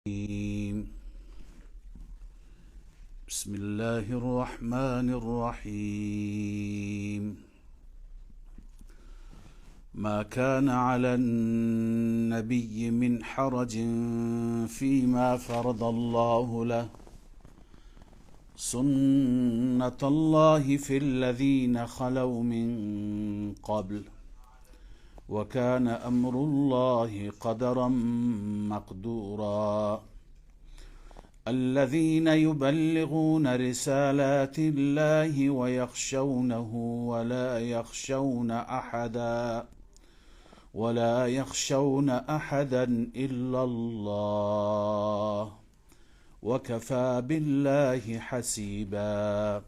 بسم الله الرحمن الرحيم. ما كان على النبي من حرج فيما فرض الله له، سنة الله في الذين خلوا من قبل، وكان أمر الله قدرا مقدورا. الذين يبلغون رسالات الله ويخشونه ولا يخشون أحدا إلا الله، وكفى بالله حسيبا.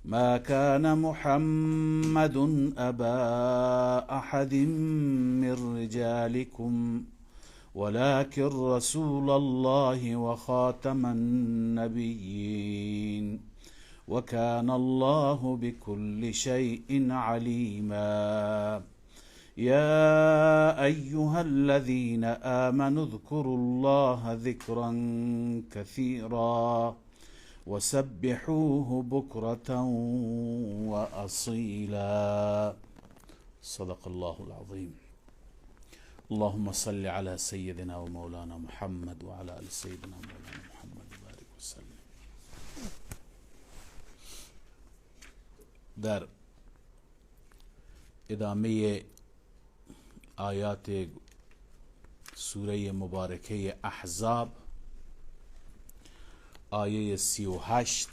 ما كان محمد أبا أحد من رجالكم، ولكن رسول الله وخاتم النبيين، وكان الله بكل شيء عليما. يا أيها الذين آمنوا اذكروا الله ذكرا كثيرا وسبحوه بكرة وأصيلا. صدق الله العظيم. اللهم صل على سيدنا ومولانا محمد وعلى آل سيدنا مولانا محمد وبارك وسلم. در ادامه آیات سوره مبارکه احزاب، آیه 38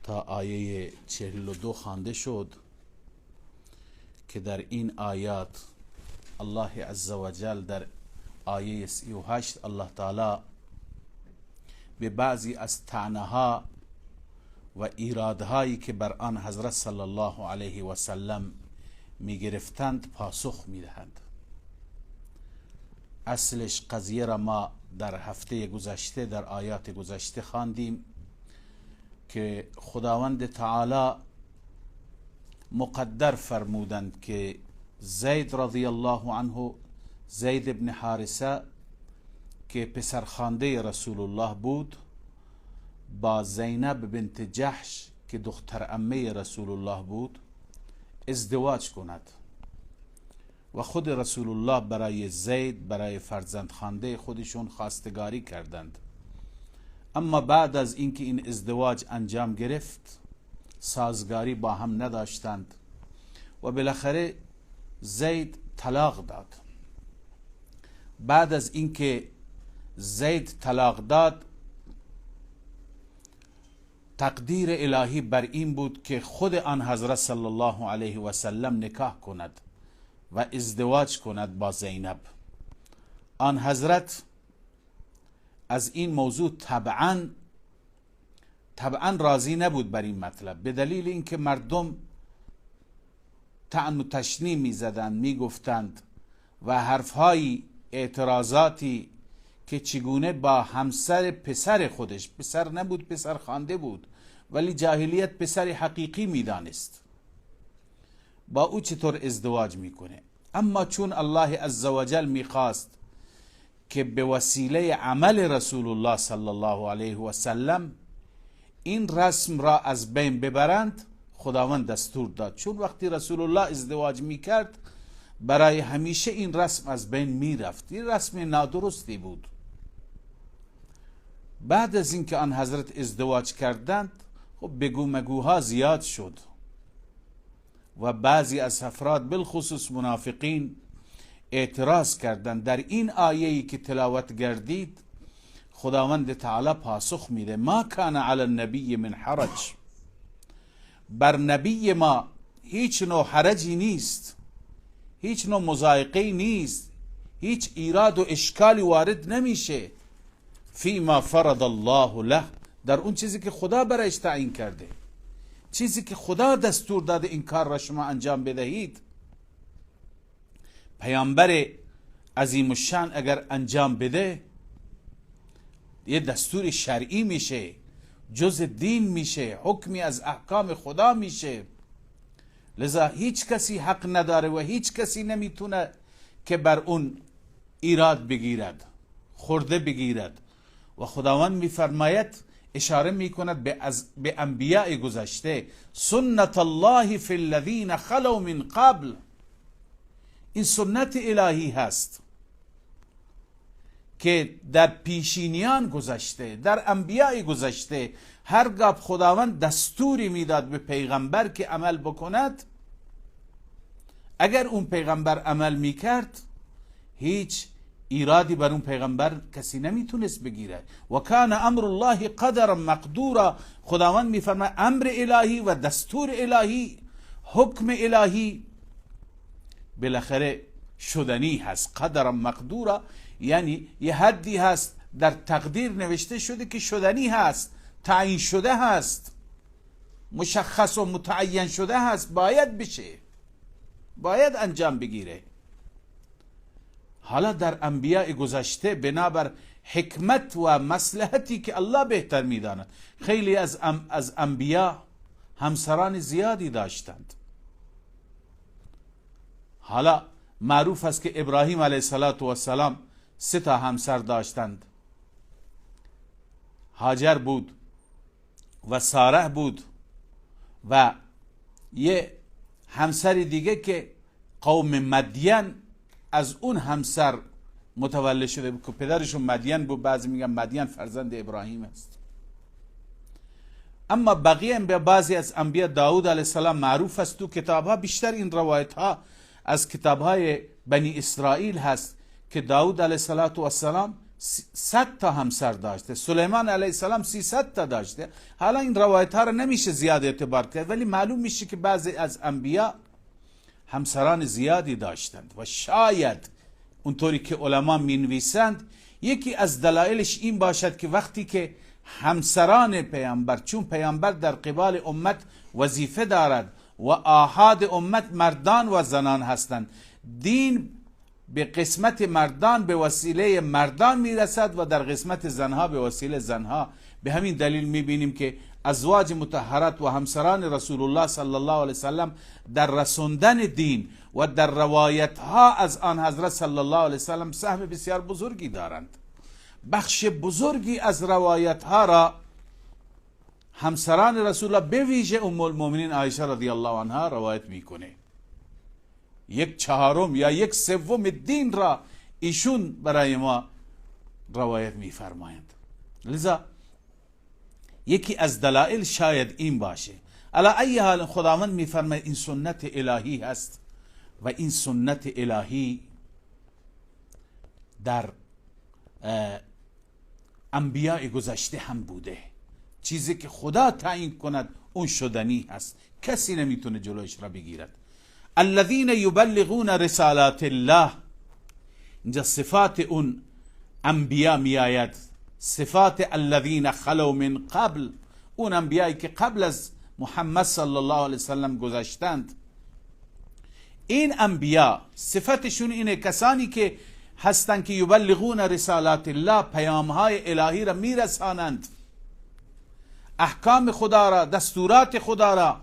تا آیه 42 خوانده شد که در این آیات الله عزوجل در آیه 38 الله تعالی به بعضی از طعنه‌ها و ایرادهایی که بر آن حضرت صلی الله علیه و سلم میگرفتند پاسخ میدهند. اصلش قضیه را ما در هفته گذشته در آیات گذشته خواندیم که خداوند تعالی مقدر فرمودند که زید رضی الله عنه، زید ابن حارثه که پسرخوانده رسول الله بود، با زینب بنت جحش که دختر عمه رسول الله بود ازدواج کند و خود رسول الله برای زید، برای فرزندخوانده خودشون خواستگاری کردند. اما بعد از اینکه این ازدواج انجام گرفت سازگاری با هم نداشتند و بالاخره زید طلاق داد. بعد از اینکه زید طلاق داد، تقدیر الهی بر این بود که خود آن حضرت صلی الله علیه و سلم نکاح کند و ازدواج کند با زینب. آن حضرت از این موضوع طبعا راضی نبود بر این مطلب، به دلیل اینکه مردم طعن و تشنیع میزدند، میگفتند و حرفهایی، اعتراضاتی که چگونه با همسر پسر خودش، پسر نبود پسر خوانده بود ولی جاهلیت پسر حقیقی میدانست، با او چطور ازدواج میکنه. اما چون الله عزوجل میخواست که به وسیله عمل رسول الله صلی الله علیه و سلم این رسم را از بین ببرند، خداوند دستور داد. چون وقتی رسول الله ازدواج میکرد برای همیشه این رسم از بین میرفت. این رسم نادرستی بود. بعد از اینکه آن حضرت ازدواج کردند، خب بگو مگوها زیاد شد و بعضی از افراد بالخصوص منافقین اعتراض کردند. در این آیه‌ای که تلاوت گردید خداوند تعالی پاسخ میده: ما کان علی النبی من حرج، بر نبی ما هیچ نوع حرجی نیست، هیچ نوع مضایقه‌ای نیست، هیچ ایراد و اشکالی وارد نمیشه. فیما فرض الله له، در اون چیزی که خدا برایش تعیین کرده، چیزی که خدا دستور داده این کار را شما انجام بدهید. پیامبر عظیم الشان اگر انجام بده یه دستور شرعی میشه، جز دین میشه، حکمی از احکام خدا میشه. لذا هیچ کسی حق نداره و هیچ کسی نمیتونه که بر اون ایراد بگیرد. خورده بگیرد. و خداوند میفرماید، اشاره میکند به انبیاء گذشته، سنت الله فی الذین خلوا من قبل. این سنت الهی هست که در پیشینیان گذشته، در انبیاء گذشته، هرگاه خداوند دستوری میداد به پیغمبر که عمل بکند، اگر اون پیغمبر عمل میکرد هیچ ایرادی بر اون پیغمبر کسی نمیتونست بگیره. و کان امر الله قدرا مقدورا. خداوند میفرماید امر الهی و دستور الهی، حکم الهی بالاخره شدنی هست. قدرا مقدورا یعنی یه حدی هست در تقدیر نوشته شده که شدنی هست، تعیین شده هست، مشخص و متعین شده هست، باید بشه، باید انجام بگیره. حالا در انبیاء گذشته بنابر حکمت و مصلحتی که الله بهتر میداند، خیلی از انبیاء همسران زیادی داشتند. حالا معروف است که ابراهیم علیه السلام 3 تا همسر داشتند. هاجر بود و ساره بود و یه همسر دیگه که قوم مدین از اون همسر متولد شده بود که پدرشون مدین بود. بعضی میگن مدین فرزند ابراهیم است. اما بقیه به بعضی از انبیا، داود علیه السلام معروف است تو کتاب ها، بیشتر این روایت ها از کتاب های بنی اسرائیل هست که داود علیه السلام 100 تا همسر داشته، سلیمان علیه السلام 300 تا داشته. حالا این روایت ها رو نمیشه زیاد اعتبار کرد، ولی معلوم میشه که بعضی از انبیا همسران زیادی داشتند و شاید اونطوری که علما مینویسند یکی از دلایلش این باشد که وقتی که همسران پیامبر، چون پیامبر در قبال امت وظیفه دارد و آحاد امت مردان و زنان هستند، دین به قسمت مردان به وسیله مردان میرسد و در قسمت زنها به وسیله زنها. به همین دلیل میبینیم که ازواج مطهرات و همسران رسول الله صلی الله علیه وسلم در رسوندن دین و در روایت ها از آن حضرت صلی الله علیه وسلم سهم بسیار بزرگی دارند. بخش بزرگی از روایت ها را همسران رسول الله به ویژه ام المؤمنین عایشه رضی الله عنها روایت میکنه. 1/4 یا 1/3 دین را ایشون برای ما روایت میفرمایند. لذا یکی از دلایل شاید این باشه. علی ای حال خداوند میفرماید این سنت الهی هست و این سنت الهی در انبیاء گذشته هم بوده. چیزی که خدا تعیین کند اون شدنی هست، کسی نمیتونه جلوش را بگیرد. الذین یبلغون رسالات الله، اینجا صفات اون انبیا میآید، صفات الذین خلو من قبل، اون انبیایی که قبل از محمد صلی الله علیه وسلم گذشتند. این انبیا صفتشون اینه، کسانی که هستند که یبلغون رسالات الله، پیامهای الهی را میرسانند، احکام خدا را، دستورات خدا را.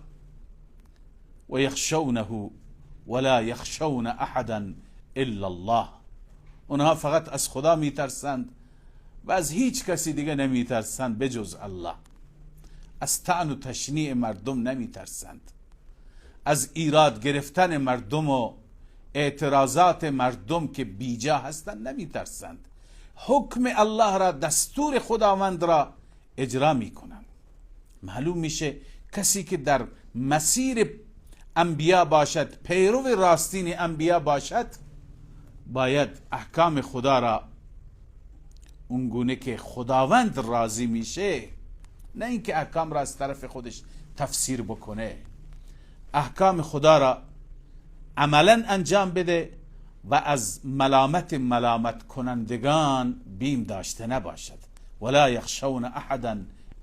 و یخشونه ولا یخشون احدا الا الله، اونها فقط از خدا میترسند و از هیچ کسی دیگه نمیترسند بجز الله. از طعن و تشنیع مردم نمیترسند، از ایراد گرفتن مردم و اعتراضات مردم که بیجا هستند نمیترسند. حکم الله را، دستور خداوند را اجرا میکنند. معلوم میشه کسی که در مسیر انبیا باشد، پیرو راستین انبیا باشد، باید احکام خدا را اونگونه که خداوند راضی میشه، نه اینکه احکام را از طرف خودش تفسیر بکنه، احکام خدا را عملا انجام بده و از ملامت ملامت کنندگان بیم داشته نباشد. ولا یخشون احدا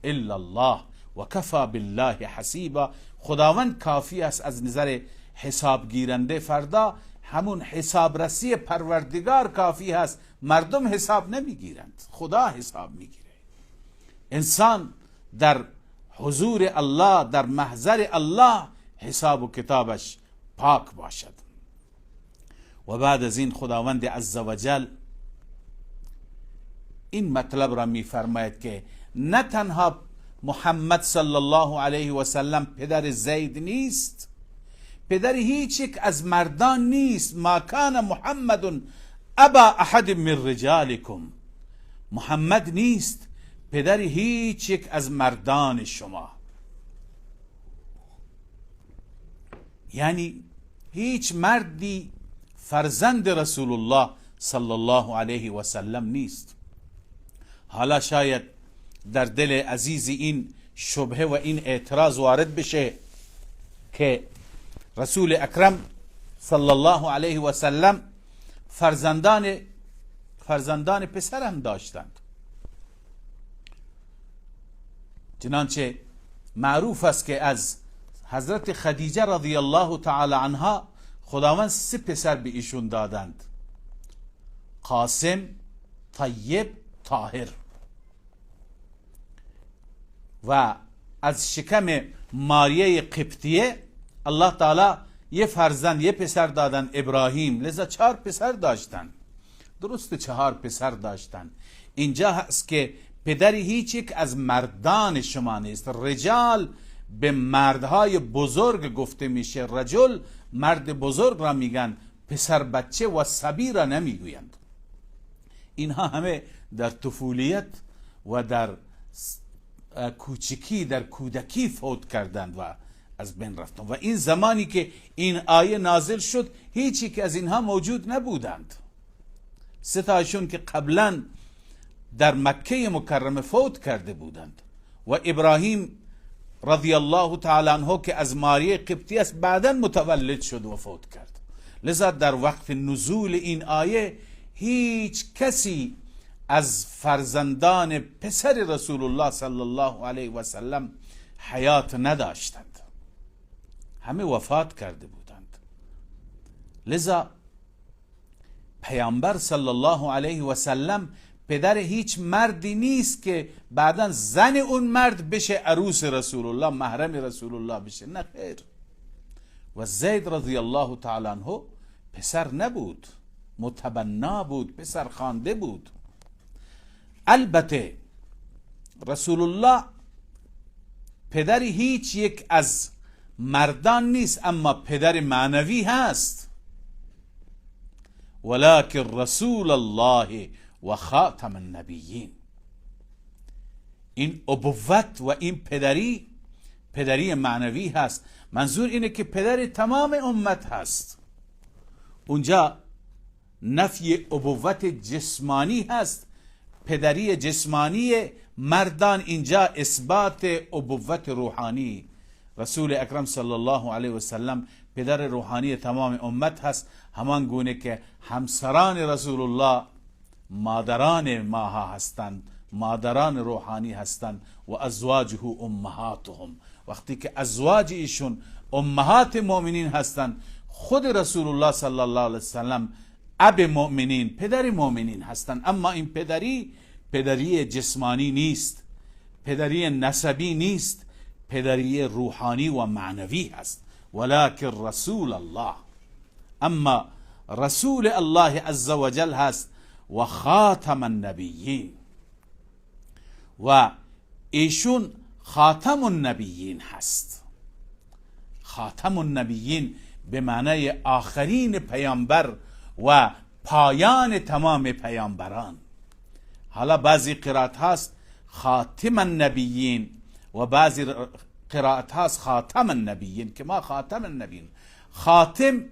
الا الله و کفا بالله حسیبا. خداوند کافی است از نظر حساب گیرنده. فردا همون حسابرسی پروردگار کافی هست، مردم حساب نمیگیرند، خدا حساب میگیره. انسان در حضور الله، در محضر الله حساب و کتابش پاک باشد. و بعد از این خداوند عزوجل این مطلب را میفرماید که نه تنها محمد صلی الله علیه و سلم پدر زید نیست، پدر هیچ یک از مردان نیست. ما کان محمد ابا احد من رجالکم، محمد نیست پدر هیچ یک از مردان شما. یعنی هیچ مردی فرزند رسول الله صلی الله علیه و سلم نیست. حالا شاید در دل عزیزی این شبهه و این اعتراض وارد بشه که رسول اکرم صلی الله علیه و سلم فرزندان پسر هم داشتند. چنانچه معروف است که از حضرت خدیجه رضی الله تعالی عنها خداوند 3 پسر به ایشون دادند: قاسم، طیب، طاهر. و از شکم ماریه قبطیه الله تعالی یه فرزند، یه پسر دادن، ابراهیم. لذا 4 پسر داشتن. درست 4 پسر داشتن. اینجا هست که پدر هیچ یک از مردان شما نیست. رجال به مردهای بزرگ گفته میشه. رجل مرد بزرگ را میگن، پسر بچه و صبی را نمیگویند. اینها همه در طفولیت و در کوچکی، در کودکی فوت کردند و از بین رفتند. و این زمانی که این آیه نازل شد هیچی که از اینها موجود نبودند. 3 تاشون که قبلا در مکه مکرمه فوت کرده بودند و ابراهیم رضی الله تعالی عنه که از ماریه قبطی است بعدا متولد شد و فوت کرد. لذا در وقت نزول این آیه هیچ کسی از فرزندان پسر رسول الله صلی الله علیه و سلم حیات نداشتند، همه وفات کرده بودند. لذا پیامبر صلی الله علیه و سلم پدر هیچ مردی نیست که بعدا زن اون مرد بشه عروس رسول الله، محرم رسول الله بشه، نه خیر. و زید رضی الله تعالی عنه پسر نبود، متبنا بود، پسر خوانده بود. البته رسول الله پدر هیچ یک از مردان نیست، اما پدر معنوی هست. ولکن رسول الله و خاتم النبیین. این ابوت و این پدری، پدری معنوی هست. منظور اینه که پدر تمام امت هست. اونجا نفی ابوت جسمانی هست، پدری جسمانی مردان. اینجا اثبات ابوت روحانی. رسول اکرم صلی الله علیه و سلم پدر روحانی تمام امت هست، همان گونه که همسران رسول الله مادران ماها هستند، مادران روحانی هستند. و ازواجه امهاتهم. وقتی که ازواج ایشون امهات مؤمنین هستند، خود رسول الله صلی الله علیه وسلم اب مؤمنین، پدر مؤمنین هستند. اما این پدری، پدری جسمانی نیست، پدری نسبی نیست، پدری روحانی و معنوی هست. ولکن رسول الله، اما رسول الله عز وجل هست و خاتم النبیین، و ایشون خاتم النبیین هست. خاتم النبیین به معنای آخرین پیامبر و پایان تمام پیامبران. حالا بعضی قرائت هست خاتم النبیین و بعضی قرائت هست خاتم النبیین، که ما خاتم النبیین. خاتم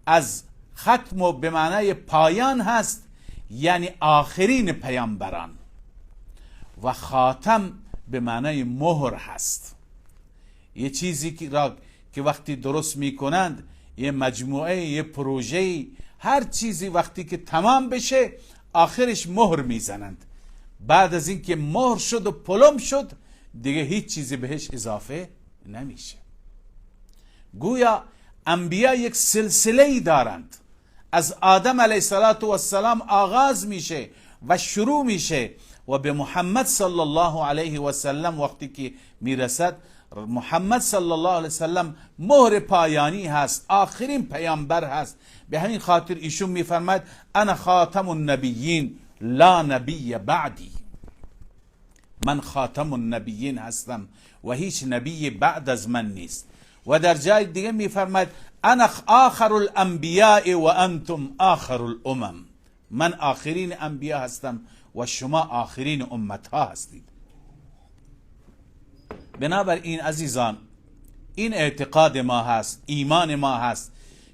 از ختم و به معنای پایان هست، یعنی آخرین پیامبران، و خاتم به معنای مهر هست. یه چیزی که وقتی درست میکنند، یه مجموعه، یه پروژه، هر چیزی وقتی که تمام بشه آخرش مهر میزنند. بعد از اینکه مهر شد و پلم شد دیگه هیچ چیزی بهش اضافه نمیشه. گویا انبیا یک سلسله ای دارند، از آدم علیه السلام آغاز میشه و شروع میشه و به محمد صلی الله علیه و سلم وقتی که میرسد، محمد صلی الله علیه و سلم مهر پایانی هست، آخرین پیامبر هست. به همین خاطر ایشون میفرماید انا خاتم النبیین لا نبی بعدی، من خاتم النبیین هستم و هیچ نبی بعد از من نیست. و در جای دیگه میفرماید انا آخر الانبیاء و انتم آخر الامم، من آخرین انبیا هستم و شما آخرین امت ها هستید. بنابراین عزیزان، این اعتقاد ما هست، ایمان ما هست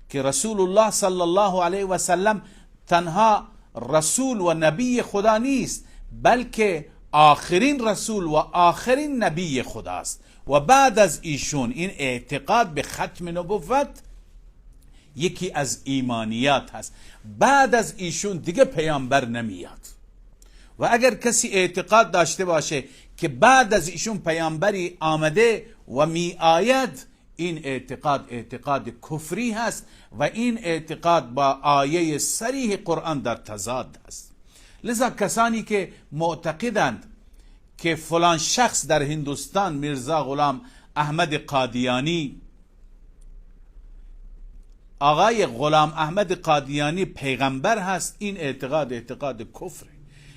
که رسول الله صلی الله علیه و سلم تنها رسول و نبی خدا نیست، بلکه آخرین رسول و آخرین نبی خداست. و بعد از ایشون این اعتقاد به ختم نبوت یکی از ایمانیات هست. بعد از ایشون دیگه پیامبر نمیاد. و اگر کسی اعتقاد داشته باشه که بعد از ایشون پیامبری آمده و می آید، این اعتقاد اعتقاد کفری هست و این اعتقاد با آیه صریح قرآن در تضاد است. لذا کسانی که معتقدند که فلان شخص در هندوستان، میرزا غلام احمد قادیانی، آقای غلام احمد قادیانی پیغمبر هست، این اعتقاد اعتقاد کفره.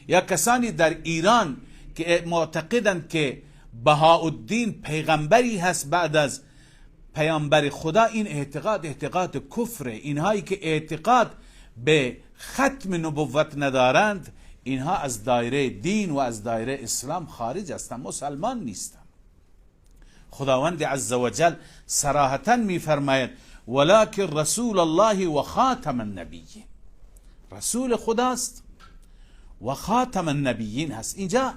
یا کسانی در ایران که معتقدند که بهاءالدین پیغمبری هست بعد از پیامبر خدا، این اعتقاد اعتقاد کفره. اینهایی که اعتقاد به ختم نبوت ندارند، اینها از دایره دین و از دایره اسلام خارج هستند، مسلمان نیستند. خداوند عزوجل صراحتا میفرماید ولکن رسول الله و خاتم النبیین، رسول خداست و خاتم النبیین هست. اینجا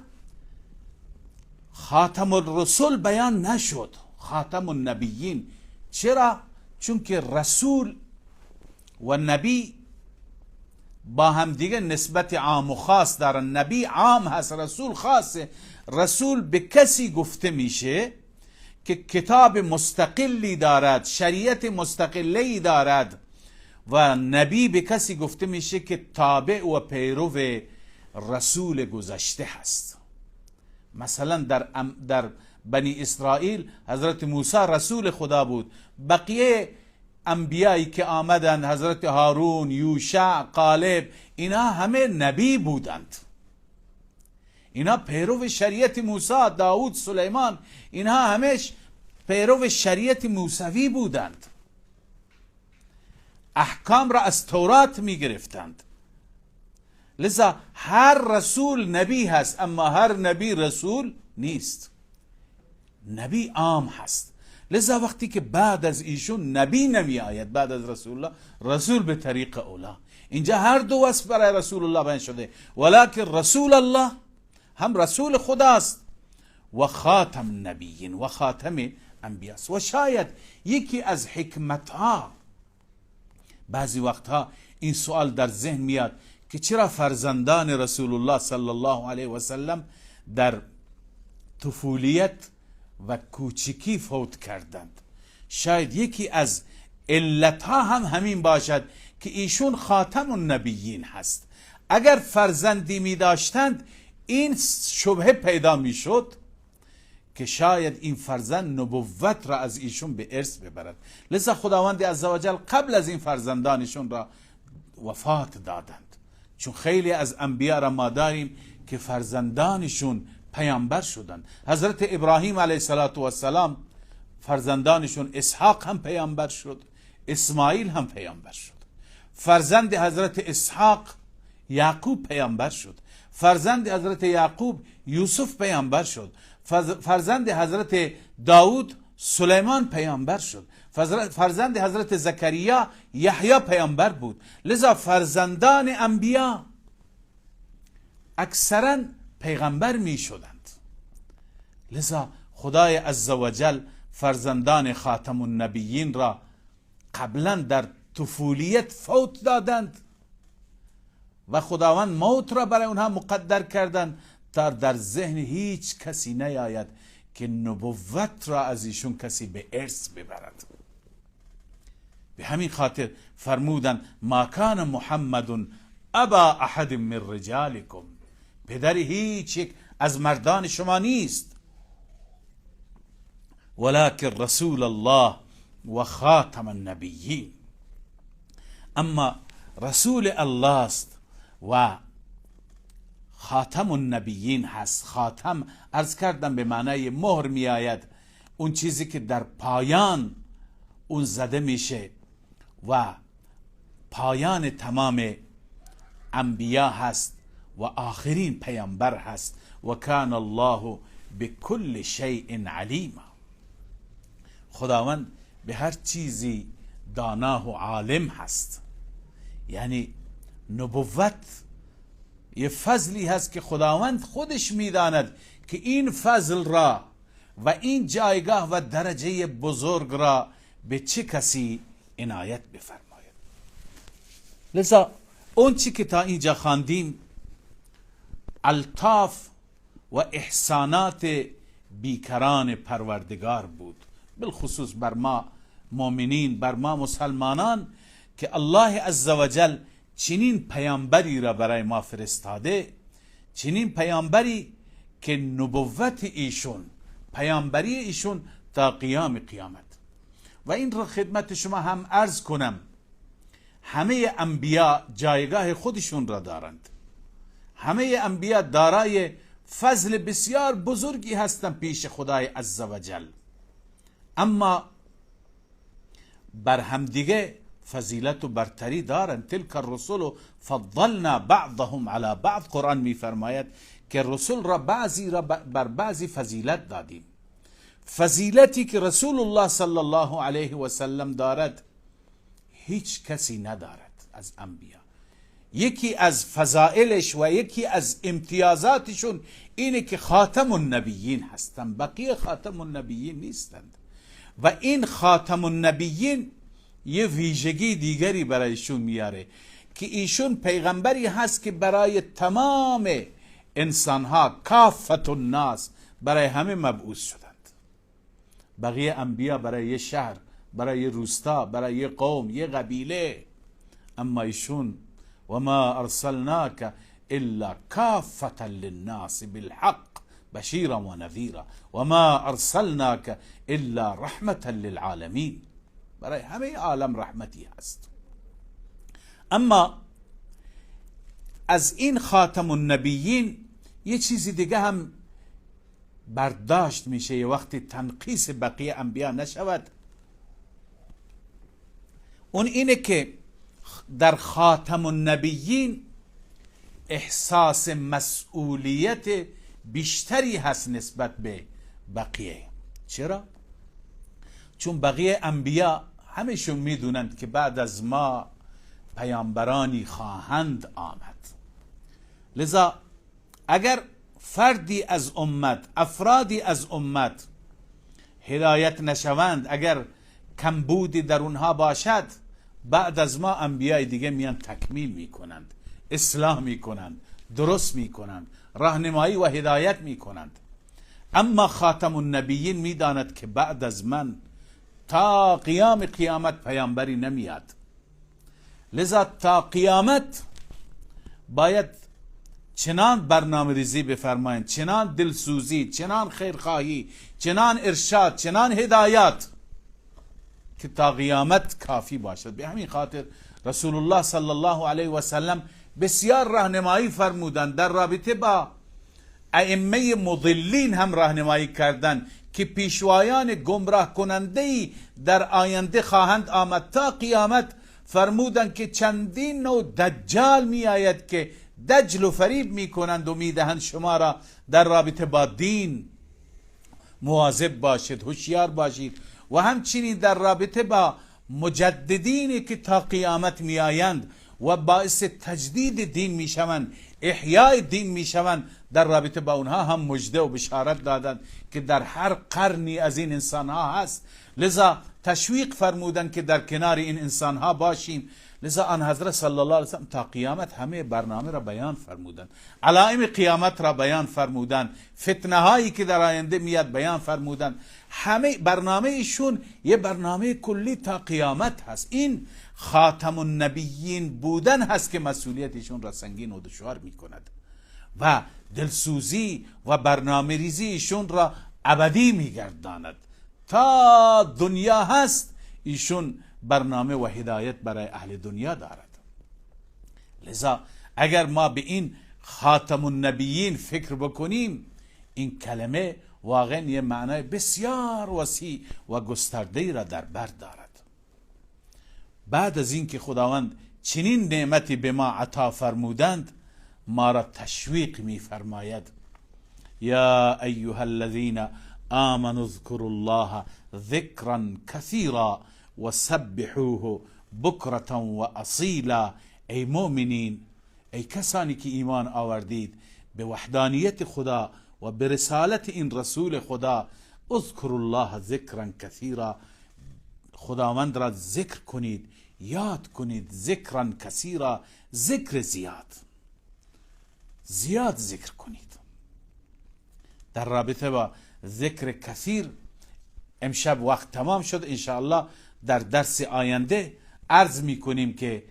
خاتم الرسول بیان نشد، خاتم النبیین. چرا؟ چون که رسول و نبی با هم دیگه نسبت عام و خاص دارن. نبی عام هست، رسول خاصه. رسول به کسی گفته میشه که کتاب مستقلی دارد، شریعت مستقلی دارد، و نبی به کسی گفته میشه که تابع و پیرو رسول گذشته هست. مثلا در بنی اسرائیل حضرت موسی رسول خدا بود، بقیه انبیایی که آمدند، حضرت هارون، یوشع، قالب، اینا همه نبی بودند. اینا پیرو شریعت موسی، داود، سلیمان، اینها همش پیرو شریعت موسوی بودند. احکام را از تورات می گرفتند. لذا هر رسول نبی هست، اما هر نبی رسول نیست. نبی عام هست. لذا وقتی که بعد از ایشون نبی نمی آید، بعد از رسول الله، رسول به طریق اولا. اینجا هر دو وصف برای رسول الله بیان شده، ولکن رسول الله هم رسول خداست و خاتم النبیین و خاتم انبیاست. و شاید یکی از حکمتها، بعضی وقتها این سوال در ذهن میاد که چرا فرزندان رسول الله صلی الله علیه و سلم در طفولیت و کوچکی فوت کردند. شاید یکی از علتها هم همین باشد که ایشون خاتم النبیین هست. اگر فرزندی می داشتند این شبهه پیدا می شد که شاید این فرزند نبوت را از ایشون به ارث ببرد. لذا خداوند عزوجل قبل از این فرزندانشون را وفات دادند، چون خیلی از انبیا را ما داریم که فرزندانشون پیامبر شدند. حضرت ابراهیم علیه السلام فرزندانشون اسحاق هم پیامبر شد، اسماعیل هم پیامبر شد. فرزند حضرت اسحاق یعقوب پیامبر شد، فرزند حضرت یعقوب یوسف پیامبر شد، فرزند حضرت داود سلیمان پیامبر شد، فرزند حضرت زکریا یحیی پیامبر بود. لذا فرزندان انبیا اکثرا پیغمبر می شدند. لذا خدای عزوجل فرزندان خاتم النبیین را قبلا در طفولیت فوت دادند و خداوند موت را برای اونها مقدر کردند تا در ذهن هیچ کسی نیاید که نبوت را از ایشون کسی به ارث ببرد. به همین خاطر فرمودند ما کان محمد ابا احد من رجالکم، پدر هیچ یک از مردان شما نیست، ولکن رسول الله و خاتم النبیین. اما رسول الله است و خاتم النبیین هست. خاتم عرض کردم به معنای مهر می آید، اون چیزی که در پایان اون زده میشه و پایان تمام انبیا هست و آخرین پیامبر هست. و کان الله بكل شیء علیما، خداوند به هر چیزی دانا و عالم هست. یعنی نبوت یه فضلی هست که خداوند خودش میداند که این فضل را و این جایگاه و درجه بزرگ را به چه کسی عنایت بفرماید. لذا اون چی که تا اینجا خواندیم الطاف و احسانات بیکران پروردگار بود، بالخصوص بر ما مؤمنین، بر ما مسلمانان، که الله عزوجل چنین پیامبری را برای ما فرستاده، چنین پیامبری که نبوت ایشون، پیامبری ایشون تا قیام قیامت. و این را خدمت شما هم عرض کنم، همه انبیا جایگاه خودشون را دارند، همه انبیا دارای فضل بسیار بزرگی هستند پیش خدای عزوجل، اما بر همدیگه فضیلت و برتری دارند. تلک الرسل فضلنا بعضهم علی بعض، قرآن میفرماید که رسول را بعضی را بر بعضی فضیلت دادیم. فضیلتی که رسول الله صلی الله علیه و سلم دارد هیچ کسی ندارد از انبیا. یکی از فضائلش و یکی از امتیازاتشون اینه که خاتم النبیین هستند، بقیه خاتم النبیین نیستند. و این خاتم النبیین یه ویژگی دیگری برایشون میاره که ایشون پیغمبری هست که برای تمام انسانها، کافة الناس، برای همه مبعوث شدند. بقیه انبیا برای یه شهر، برای یه روستا، برای یه قوم، یه قبیله، اما ایشون و ما ارسلناک الا کافة للناس بالحق بشیرا و نذیرا و ما ارسلناک الا رحمة للعالمین، برای همه عالم رحمتی هست. اما از این خاتم النبیین یه چیزی دیگه هم برداشت میشه، یه وقتی تنقیص بقیه انبیا نشود، اون اینه که در خاتم النبیین احساس مسئولیت بیشتری هست نسبت به بقیه. چرا؟ چون بقیه انبیا همشون میدونند که بعد از ما پیامبرانی خواهند آمد. لذا اگر فردی از امت، افرادی از امت هدایت نشوند، اگر کمبودی در اونها باشد، بعد از ما انبیای دیگه میان تکمیل میکنند، اصلاح میکنند، درست میکنند، راهنمایی و هدایت میکنند. اما خاتم النبیین میداند که بعد از من تا قیام قیامت پیامبری نمیاد، لذا تا قیامت باید چنان برنامه ریزی بفرمایند، چنان دلسوزی، چنان خیرخواهی، چنان ارشاد، چنان هدایت که تا قیامت کافی باشد. به همین خاطر رسول الله صلی الله علیه و سلم بسیار راهنمایی فرمودند، در رابطه با ائمه مضلین هم راهنمایی کردند که پیشوایان گمراه کننده‌ای در آینده خواهند آمد تا قیامت. فرمودند که چندین نوع دجال می آید که دجل و فریب می کنند و می دهند شما را در رابطه با دین مواظب باشید، هوشیار باشید، و همچنین در رابطه با مجددینی که تا قیامت می آیند و باعث تجدید دین می شوند، احیای دین می شوند، در رابطه با اونها هم مژده و بشارت دادند که در هر قرنی از این انسانها هست. لذا تشویق فرمودند که در کنار این انسانها باشیم. لذا آن حضرت صلی الله علیه وسلم تا قیامت همه برنامه را بیان فرمودند، علائم قیامت را بیان فرمودند، فتنه هایی که در آینده میاد بیان فرمودند. همه برنامه ایشون یه برنامه کلی تا قیامت هست. این خاتم النبیین بودن هست که مسئولیت ایشون را سنگین و دشوار میکند و دلسوزی و برنامه ریزی ایشون را ابدی میگرداند. تا دنیا هست ایشون برنامه و هدایت برای اهل دنیا دارد. لذا اگر ما به این خاتم النبیین فکر بکنیم، این کلمه واقعا یه معنای بسیار وسیع و گسترده‌ای را در بر دارد. بعد از اینکه خداوند چنین نعمتی به ما عطا فرمودند، ما را تشویق می‌فرماید: یا ایها الذین آمنوا اذکروا الله ذکرا کثیرا وسبحوه بکرة و اصیلا. ای مؤمنین، ای کسانی که ایمان آوردید به وحدانیت خدا و به رسالت این رسول خدا، اذکروا الله ذکرا کثیرا، خداوند را ذکر کنید، یاد کنید، ذکرا کثیرا، ذکر زیاد، زیاد ذکر کنید. در رابطه با ذکر کثیر امشب وقت تمام شد، انشاءالله در درس آینده عرض میکنیم که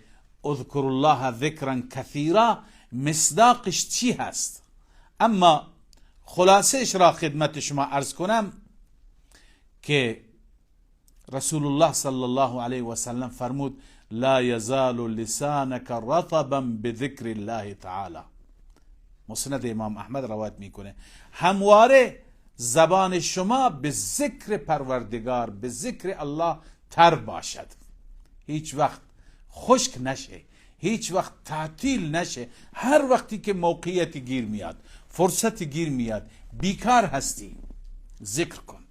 اذکر الله ذکرا کثیرا مصداقش چی هست. اما خلاصه اش را خدمت شما عرض کنم که رسول الله صلی الله علیه و سلم فرمود: لا یزال لسانک رطبا بذکر الله تعالی. مسند امام احمد روایت میکنه، همواره زبان شما به ذکر پروردگار، به ذکر الله تر باشد، هیچ وقت خشک نشه، هیچ وقت تعطیل نشه. هر وقتی که موقعیت گیر میاد، فرصت گیر میاد، بیکار هستی، ذکر کن.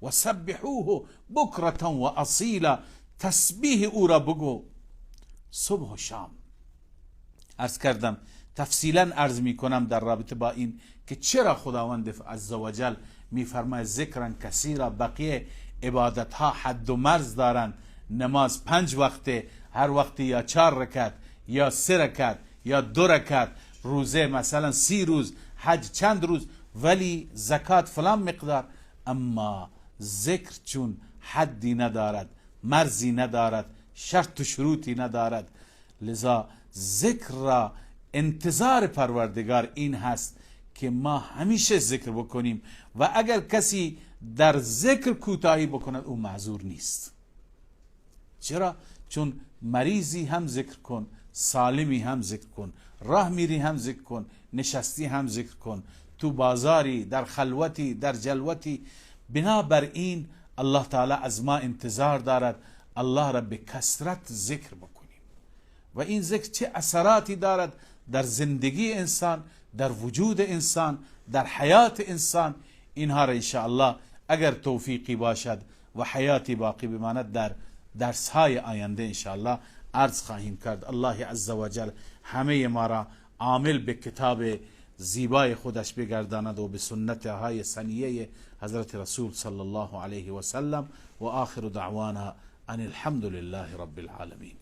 و سبحوه بکرة و اصیلا، تسبیح او را بگو صبح و شام. عرض کردم، تفصیلا عرض میکنم در رابطه با این که چرا خداوند عزوجل میفرماید ذکرا کثیرا. بقیه عبادت ها حد و مرز دارند، نماز 5 وقته، هر وقتی یا 4 رکعت یا 3 رکعت یا 2 رکعت، روزه مثلا 30 روز، حج چند روز، ولی زکات فلان مقدار. اما ذکر چون حدی ندارد، مرزی ندارد، شرط و شروطی ندارد، لذا ذکر را انتظار پروردگار این هست که ما همیشه ذکر بکنیم و اگر کسی در ذکر کوتاهی بکند او معذور نیست. چرا؟ چون مریضی هم ذکر کن، سالمی هم ذکر کن، راه میری هم ذکر کن، نشستی هم ذکر کن، تو بازاری، در خلوتی، در جلوتی. بنابراین الله تعالی از ما انتظار دارد الله را به کثرت ذکر بکنیم و این ذکر چه اثراتی دارد در زندگی انسان، در وجود انسان، در حیات انسان. اینها را انشاءالله اگر توفیقی باشد و حیاتی باقی بماند در درس های آینده انشاءالله عرض خواهیم کرد. الله عزوجل همه ما را عامل به کتاب زیبای خودش بگرداند و به سنت های سنیه حضرت رسول صلی الله علیه و سلم. و آخر دعوانا ان الحمد لله رب العالمین.